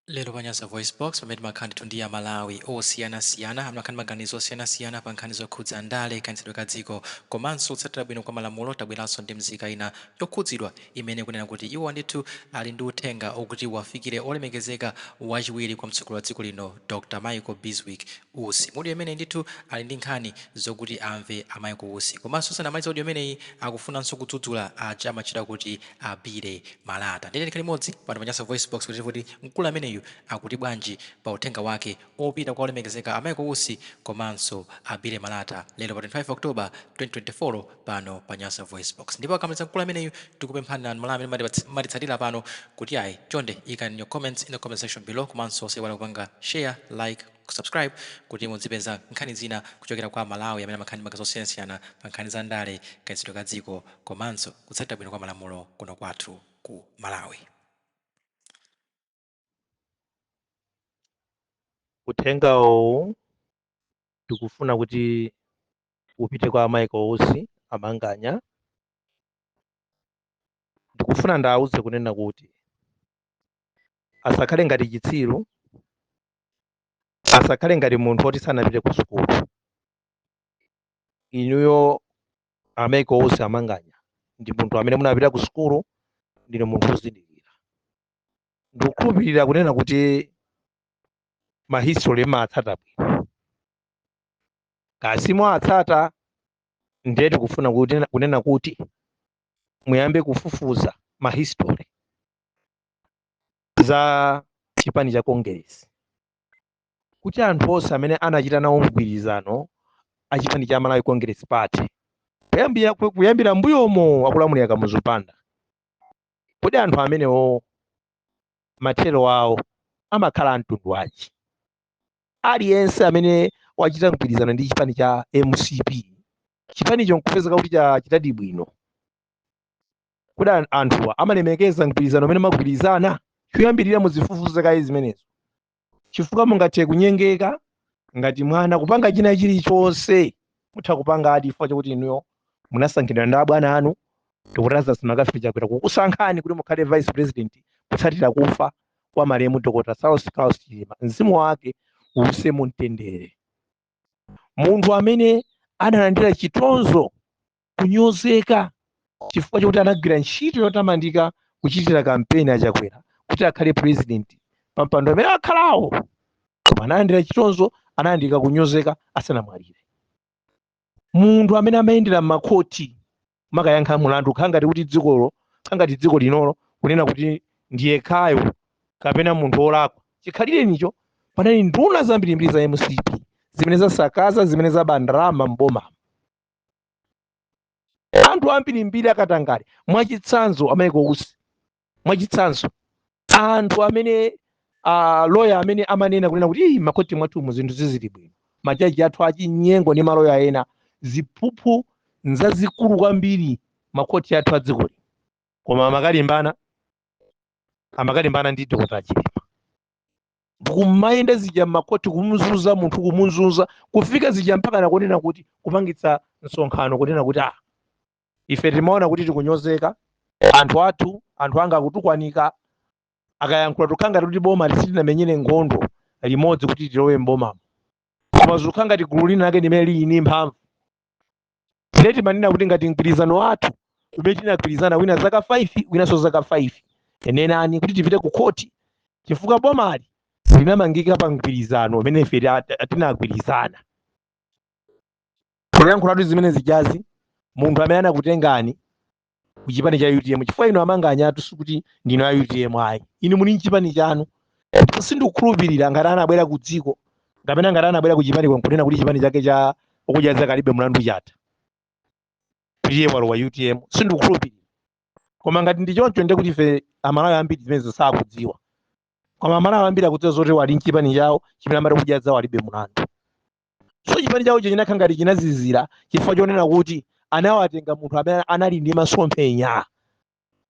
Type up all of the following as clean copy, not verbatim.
Lero pa Nyasa VoiceBox, pamene timakhala ndithu ndi Amalawi osiyanasiyana amakhala ndi maganizo osiyanasiyana pa nkhani zokhudza ndale, kayendetsedwe ka dziko komanso kutsatira bwino kwa malamulo, tabweranso ndi mzika ina yokhudzidwa imene ikunena kuti iwo ndithu ali ndi uthenga okuti wafikire olemekezeka wachiwiri kwa mtsogoleri wa dziko lino, Dr Michael Bizwick Usi. Mu audio imeneyi ndithu ali ndi nkhani zokuti amve a Michael Usi, komanso sanamalize audio imeneyi, akufunanso kudzudzula aja amatchedwa kuti a Billy Malata. Ndiye tikhale limodzi pano pa Nyasa VoiceBox kuti mkulu ameneyu akuti bwanji pa uthenga wake opita kwa olemekezeka a Michael Usi komanso a Billy Malata lero pa 25 October 2024 pano pa Nyasa VoiceBox. Ndipo akamaliza mkulu ameneyu, tikupemphani anu Amalawi amene mumatitsatira pano kuti ayi, chonde ikani your comments in the comment section below, komanso osaiwala kupanga share, like, subscribe kuti mudzipeza nkhani zina kuchokera kwa Amalawi amene amakhala ndi maganizo osiyanasiyana pa nkhani za ndale, kayendetsedwe ka dziko komanso kutsatira bwino kwa malamulo kuno kwathu ku Malawi. Uthenga uwu ndikufuna kuti upite kwa Michael Usi Amanganya. Ndikufuna ndawuze kunena kuti asakhale ngati chitsiru, asakhale ngati munthu woti sanapite ku sukulu. Inuyo a Michael Usi Amanganya ndi munthu amene munapita ku sukulu, ndinu munthu wozindikira. Ndikukhulupirira kunena kuti ma history mumatsata bwino. Kaya simuwatsata, ndiye tikufuna kunena kuti muyambe kufufuza ma history za chipani cha Congress, kuti anthu onse amene anachita nawo mgwirizano a chipani cha Malawi Congress Party kuyambira mbuyomo akulamulira Kamuzu Banda, kodi anthu amenewo mathero awo amakhala a mtundu wanji? Aliyense amene wachita mgwirizano ndi chipani cha MCP, chipanicho nkupezeka kuti chachitadi bwino, kodi anthuwa amalemekeza mgwirizano umene amagwirizana? Choyambirira muzifufuze kaye zimenezo, chifukwa mungathe kunyengeka ngati mwana kupanga china chilichonse mutha kupanga ati chifukwa chokuti inuyo munasankhidwa ndi abwana anu, Dr. Lazarus McCarthy Chakwera, kukusankhani kuti mukhale vice president kutsatira kufa kwa malemu Dr. Saulos Klaus Chilima, mzimu wake uuse mumtendere. Munthu amene analandira chitonzo, kunyozeka, chifukwa chokuti anagwira ntchito yotamandika kuchitira kampeni a Chakwera kuti akhale president pa mpando amene akhalawo, koma analandira chitonzo, analandira kunyozeka asanamwalire. Munthu amene amayendera m'makhoti makayankha mulandu, kukhala ngati kuti dzikolo, kukhala ngati dziko linolo kunena kuti ndi yekhayo kapena munthu wolakwa chikhalirenicho, panali nduna zambirimbiri za MCP zimene zasakaza, zimene zaba ndalama m'bomamo, anthu ambirimbiri akatangale. Mwachitsanzo, a Michael Usi, mwachitsanzo, anthu amene loya amene amanena kunena kuti "Ii, makhoti mwathumu zinthu zizili bwino, majaji athu achinyengo ndi maloya ena, ziphuphu nzazikulu kwambiri makhoti athu a dziko lino," koma amakalimbana ndi Dr. Chilima kumayenda zija m'makhoti kumuzunza munthu, kumuzunza kufika zija mpaka nakunena kuti kupangitsa msonkhano kunena kuti ife timaona kuti tikunyozeka, anthu athu, anthu anga akutukwanika akayankhula, tukhala ngati kuti boma sitinamenyere nkhondo limodzi kuti tilowe m'bomamo, koma zikukhala ngati gulu lina lake limene lili ndi mphamvu. Ndiye timanena kuti ngati mgwirizano wathu umene tinagwirizana, wina zaka 5, winanso zaka 5, nenani kuti tipite ku khoti, chifukwa bomali linamangika pa mgwirizano umene ife tinagwirizana. Kuyankhulatu zimene zijazi, munthu amene anakutengani ku chipani cha UTM, chifukwa inu Amanganyatu sikuti ndinu a UTM ayi, inu muli mchipani chanu, ndipo sindikukhulupirira ngati anabwera ku dziko kapena ngati anabwera ku chipani nkunena kuti chipani chake cha Okudya Zake Alibe Mlandu chatha, kuti iye walowa UTM, sindikukhulupirira. Koma ngati ndi choncho, ndiye kuti ife Amalawi ambiri zimenezo sakudziwa, koma Amalawi ambiri akudziwa zoti wali mchipani chawo chimene amati Okudya Zawo Alibe Mlandu. So chipani chawo chinakhala ngati chinazizira chifukwa chonena kuti anawatenga munthu amene anali ndi masomphenya,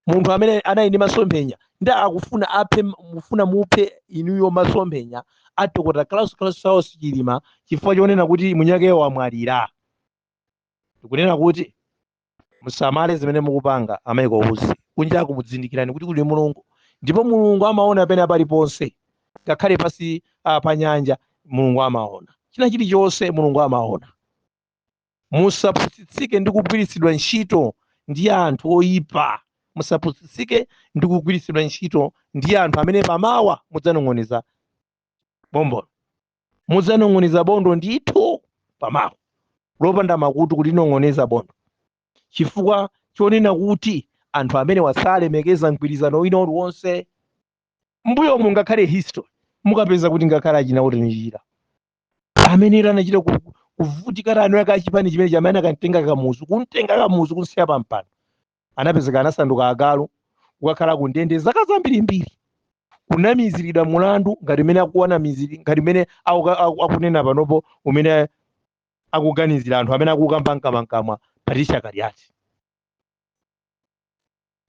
munthu amene anali ndi masomphenya, ndi akufuna aphe, mufuna muphe inuyo masomphenya a Dr. Klaus Saulos Chilima chifukwa chonena kuti munyakeyo wamwalira. Ndikunena kuti musamale zimene mukupanga, a Michael Usi. Kunjaku mudzindikirani kuti kuli Mulungu, ndipo Mulungu amaona pena paliponse. Ngakhale pasi pa nyanja Mulungu amaona. China chilichonse Mulungu amaona. Musapusitsike ndi kugwiritsidwa ntchito ndi anthu oyipa. Musapusitsike ndi kugwiritsidwa ntchito ndi anthu amene pamawa mudzanong'oneza bombo, mudzanong'oneza bondo ndithu pamawa lopanda makutu kulinong'oneza bondo, chifukwa chonena kuti anthu amene wasalemekeza mgwirizano wina uliwonse. Mbuyomu, ngakhale history, mukapeza kuti ngakhale achina Orton Chirwa amene anachita kuvutika tano yake achipani chimene chamene akantenga Kamuzu, kumtenga Kamuzu kunsiya pampando, anapezeka anasanduka agalu, kukakhala ku ndende zaka zambirimbiri, kunamiziridwa mulandu ngati mmene akuwanamiziri, ngati mmene akunena panopo, umene akuganizira anthu amene akukamba mkamwamkamwa Patricia Kaliati.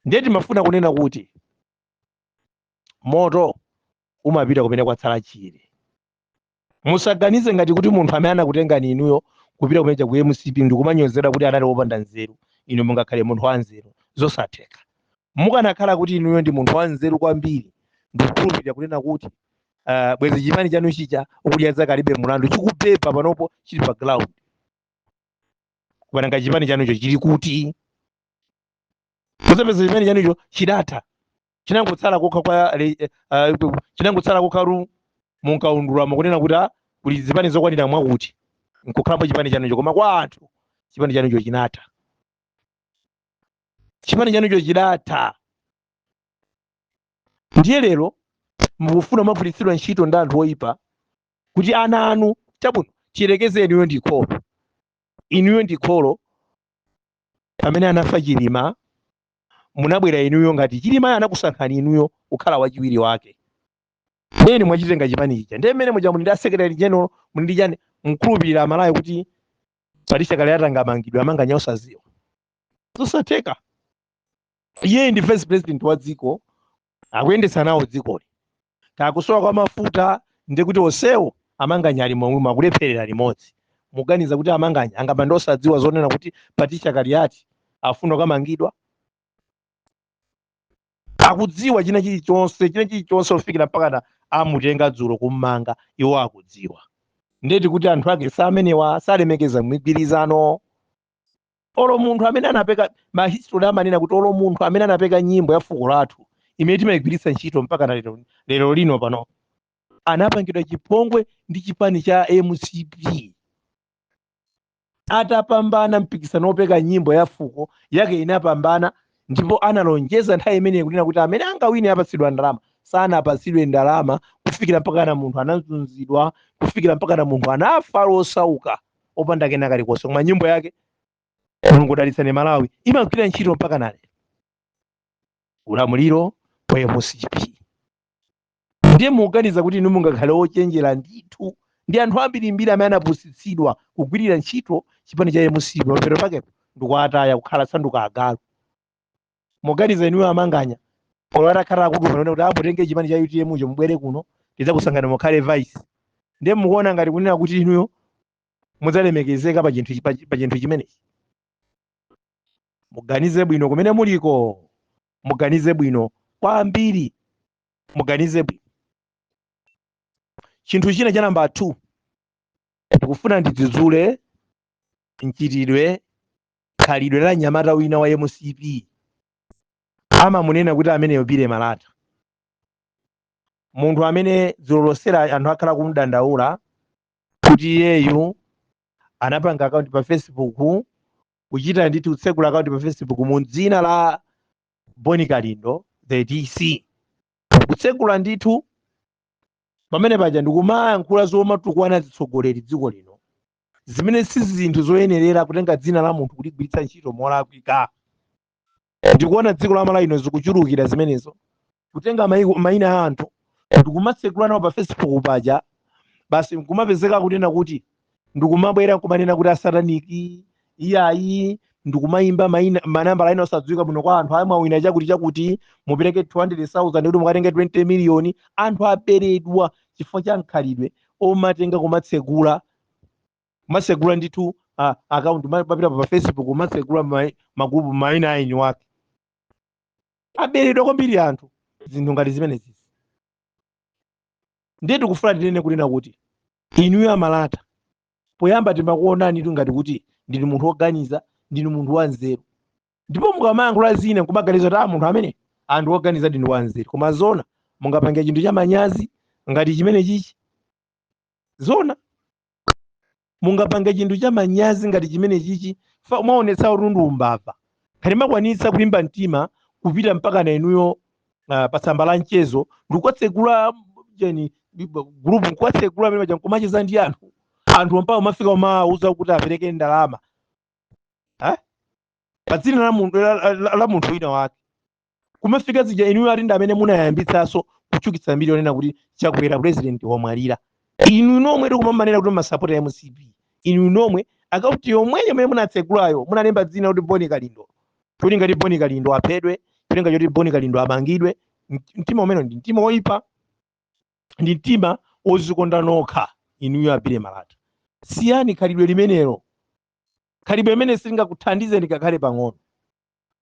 Ndiye timafuna kunena kuti moto umapita kumene kwatsala chire. Musaganize ngati kuti munthu amene anakutengani inuyo kupita kumene ku MCP ndikumanyozera kuti anali wopanda nzeru, inu mungakhale munthu wanzeru. Zosatheka. Mukanakhala kuti inuyo ndi munthu wanzeru kwambiri, ndikukhulupirira kunena kuti bwezi chipani chanu chicha ukudya zakalibe mulandu chikupepa panopo chili pa ground. Kupananga chipani chanucho chili kuti? Muzapeza chipani chanucho chidatha, chinangotsala kokha kwa chinangotsala kokha ru munkaundulamo kunena kuti kuli zipani zokwanira mwakuti nkukhalapo chipani chanucho. Koma kwa anthu chipani chanucho chinatha, chipani chanucho chidatha. Ndiye lero mukufuna mwagwiritsidwa ntchito ndi anthu oyipa kuti ana anu. Chabwino, chiyerekeze inuyo ndi kholo, inuyo ndi kholo. Pamene anafa Chilima, munabwera inuyo ngati Chilima anakusankhani inuyo kukhala wachiwiri wake. Neni mwachitenga chipani chija, ndiye mmene muja muli ndi a secretary general, muli ndi chani. Mkhulupirira Amalawi kuti Patricia Kaliati angamangidwe amanganya osaziwa? Zosatheka. Iye ndi vice president wa dziko, akuyendetsa nawo dzikoli. Kakusowa kwa mafuta, ndi kuti onsewo amanganya ali momwe akulepherera limodzi. Muganiza kuti amanganya angapande osadziwa zonena kuti Patricia Kaliati afuna kukamangidwa? Akudziwa china chilichonse, china chilichonse, kufikira mpaka amutenga dzulo kummanga, iwo akudziwa. Ndeti kuti anthu ake samenewa salemekeza migwirizano. Olo munthu amene anapeka ma history amanena kuti olo munthu amene anapeka nyimbo ya fuko lathu imene timayigwiritsa ntchito mpaka na lero, lero lino pano, anapangidwa chipongwe ndi chipani cha MCP. Atapambana mpikisano wopeka nyimbo ya fuko yake, inapambana, ndipo analonjeza nthawi imeneyi kunena kuti amene angawine apatsidwa ndalama. Sanapatsidwe ndalama kufikira mpaka na munthu anazunzidwa, kufikira mpaka na munthu anafa losauka opanda kena kalikonse. Koma nyimbo yake "Mulungu Dalitsani Malawi" imagwira ntchito mpaka na lero, ulamuliro wa MCP. Ndiye mukuganiza kuti inu mungakhale ochenjera ndithu? Ndi anthu ambirimbiri amene anapusitsidwa kugwirira ntchito chipani cha MCP, pamapeto pakepo ndikuataya kukhala sanduka agalu. Muganiza inuyo amanganya, olo atakhala akutuma kuti amutenge chipani cha UTM cho, mubwere kuno tidzakusankhani mukhale vice, ndiye mukuona ngati kunena kuti inuyo mudzalemekezeka pa chinthu chimenechi? Muganize bwino kumene muliko, muganize bwino kwambiri, muganize bwino. Chinthu china cha namba 2, ndikufuna ndidzudzule mchitidwe, khalidwe la mnyamata wina wa MCP, amamunena kuti ameneyo Billy Malata, munthu amene dzulo losera anthu akhala kumudandaula kuti iyeyu anapanga akaunti pa Facebook, kuchita ndithu kutsekula akaunti pa Facebook mu dzina la Boni Kalindo the DC, kutsekula ndithu pamene paja ndikumayankhula zomatukwana zitsogoleri dziko lino, zimene si zinthu zoyenerera kutenga dzina la munthu kuligwiritsa ntchito molakwika. Ndikuona dziko la Malawi lino zikuchulukira zimenezo, kutenga mayina a anthu ndikumatsekula nawo pa Facebook paja, basi nkumapezeka kunena kuti ndikumabwera nkumanena kuti asataniki, iyayi, ndikumayimba mayina, manambala ena osadziwika bwino kwa anthu amawina chakuti chakuti, mupereke 200,000 kuti mukatenge 20 miliyoni. Anthu aberedwa chifukwa cha mkhalidwe omatenga kumatsekula ndithu akaunti mapita pa Facebook, kumatsekula magrupu mayina a eni wake. Aberedwa kwambiri anthu zinthu ngati zimenezi. Ndiye tikufuna tinene kunena kuti inuyo amalata, poyamba timakuonani tu ngati kuti ndinu munthu woganiza, ndinu munthu wanzeru, ndipo mukamayankhula zina nkumaganiza kuti munthu amene anthu woganiza ndinu wanzeru. Koma zona mungapange chinthu cha manyazi ngati chimene chichi? Zona mungapange chinthu cha manyazi ngati chimene chichi? Mwaonetsa kuti ndi umbava. Ngati makwanitsa kulimba mtima kupita mpaka na inuyo pa tsamba la mchezo ndikukatsegula jeni group, nkukatsegula amene paja nkumacheza ndi anthu, anthu mpaka umafika umawauza kuti apereke ndalama, eh? Pa dzina la munthu la munthu wina wake, kumafika zija inuyo ati ndi amene munayambitsanso kuchukitsa mbiri yonena kuti Chakwera president wamwalira. Inu nomwe tikumamanena kuti masapota ya MCP, inu nomwe akaunti yomweyo imene munatsegulayo munalemba dzina kuti Boni Kalindo, kuti ngati Boni Kalindo aphedwe, kuti ngati Boni Kalindo amangidwe. Mtima umene ndi mtima woyipa, ndi mtima wozikonda nokha. Inuyo apire Malata, siyani khalidwe limenelo, khalidwe limene silingakuthandizeni ngakhale pang'ono.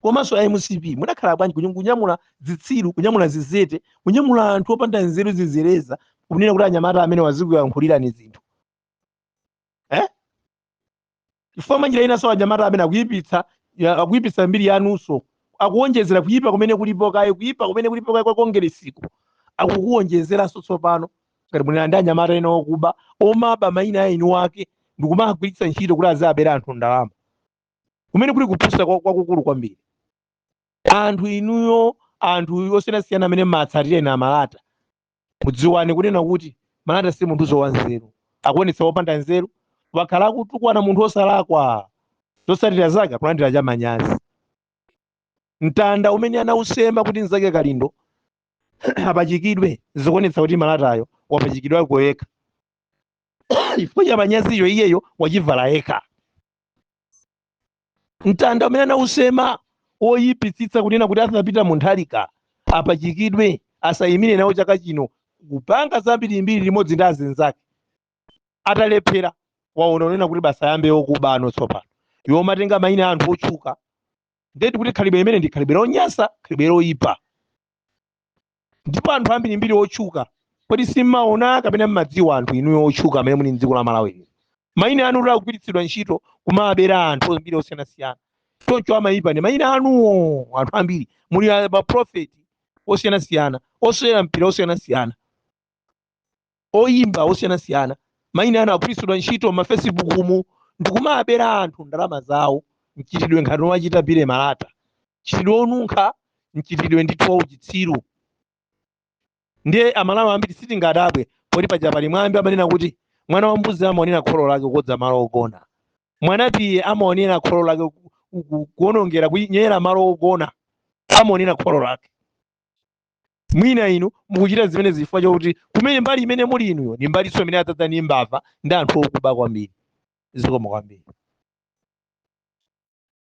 Komanso a MCP, munakhala bwanji kunyamula zitsiru, kunyamula zizete, kunyamula anthu opanda nzeru, zizereza, kunena kuti anyamata amene wazikuyankhulirani zinthu, eh? Chifukwa mwanjira inanso anyamata amene akuyipitsa mbiri yanunso, akuwonjezera kuyipa kumene kulipo kaye, kuyipa kumene kulipo kaye kwa Kongeresiko akukuwonjezeranso tsopano. Ngati munena ndi anyamata ena okuba, omaba mayina a inu wake ndikumagwiritsa ntchito kuti azabera anthu ndalama, kumene kuli kupusa kwakukulu kwambiri. Anthu inuyo, anthu osiyanasiyana amene mmatsatira ena Malata, mudziwane kunena kuti Malata si munthu wanzeru, akuonetsa wopanda nzeru, wakhala akutukwana munthu osalakwa, zotsatira zake akulandira cha manyazi. Mtanda umene anausema kuti nzake Kalindo apachikidwe, zikuonetsa kuti Malatayo wapachikidwako yekha chifukwa cha manyaziyo, iyeyo wachivala yekha. Mtanda umene anausema woyipitsitsa kunena kuti Arthur Peter Mutharika apachikidwe, asayimire nawo chaka chino, kupanga zambirimbiri limodzi ndi azinzake, atalephera waona unena kuti basa yambe okuba ano tsopano, iwo matenga mayina a anthu otchuka. Ndeti kuti khalidwe imene ndi khalidwe lonyasa, khalidwe loyipa. Ndipo anthu ambirimbiri otchuka, kodi simmaona kapena mmadziwa anthu inuyo otchuka amene muli mdziko la Malawi lino, mayina anu kuti akugwiritsidwa ntchito kumabera anthu ambiri osiyanasiyana? Choncho amayipa ndi mayina anuwo. Anthu ambiri muli maprofeti osiyanasiyana, osewera mpira osiyanasiyana, oyimba osiyanasiyana, mayina anu akugwiritsidwa ntchito ma Facebook mu ndikumabera anthu ndalama zawo. Mchitidwe ngati wachita Billy Malata, mchitidwe onunkha, mchitidwe ndithu wauchitsiru. Ndiye Amalawi ambiri sitingadabwe, poti paja pali mwambi amanena kuti mwana wa mbuzi amaonera kholo lake kukodza malo ogona, mwanapiye amaonera kholo lake kuonongera, kunyera malo ogona, amaonera kholo lake. Mwina inu mukuchita zimene zifukwa chokuti kumene mbali imene muli inuyo ndi mbalinso imene adzadza ndi mbava ndi anthu okuba kwambiri. Zikomo kwambiri.